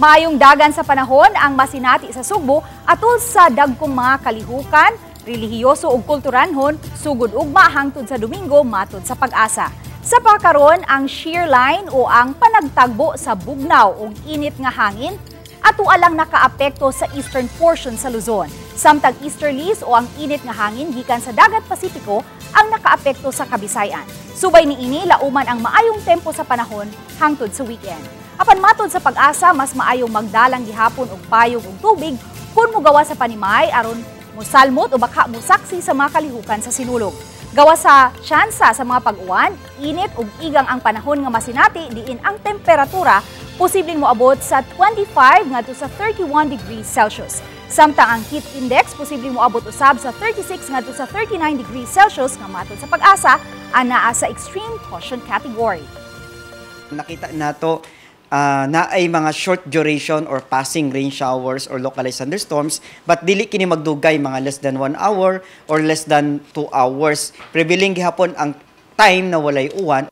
Maayong dagan sa panahon ang masinati sa Sugbo atol sa dagkong mga kalihukan, relihiyoso ug kulturanhon sugod ugma hangtod sa Domingo, matod sa PAGASA. Sa pakaron, ang shear line o ang panagtagbo sa bugnaw ug init nga hangin atua lang nakaapekto sa eastern portion sa Luzon. Samtang easterlies o ang init nga hangin gikan sa Dagat Pasipiko ang nakaapekto sa Kabisayan. Subay niini, lauman ang maayong tempo sa panahon hangtod sa weekend. Apan matod sa PAGASA, mas maayong magdalang gihapon og payong ug tubig kung mogawa sa panimay aron musalmot o baka musaksi sa mga kalihukan sa Sinulog. Gawa sa tsansa sa mga pag-uwan, init ug igang ang panahon nga masinati diin ang temperatura posibleng moabot sa 25 ngadto sa 31 degrees Celsius. Samtang ang heat index posibleng moabot usab sa 36 ngadto sa 39 degrees Celsius nga matod sa PAGASA anaa sa extreme caution category. Nakita nato naay mga short duration or passing rain showers or localized thunderstorms, but dili kini magdugay, mga less than 1 hour or less than 2 hours. Prevailing gihapon ang time na walay uwan.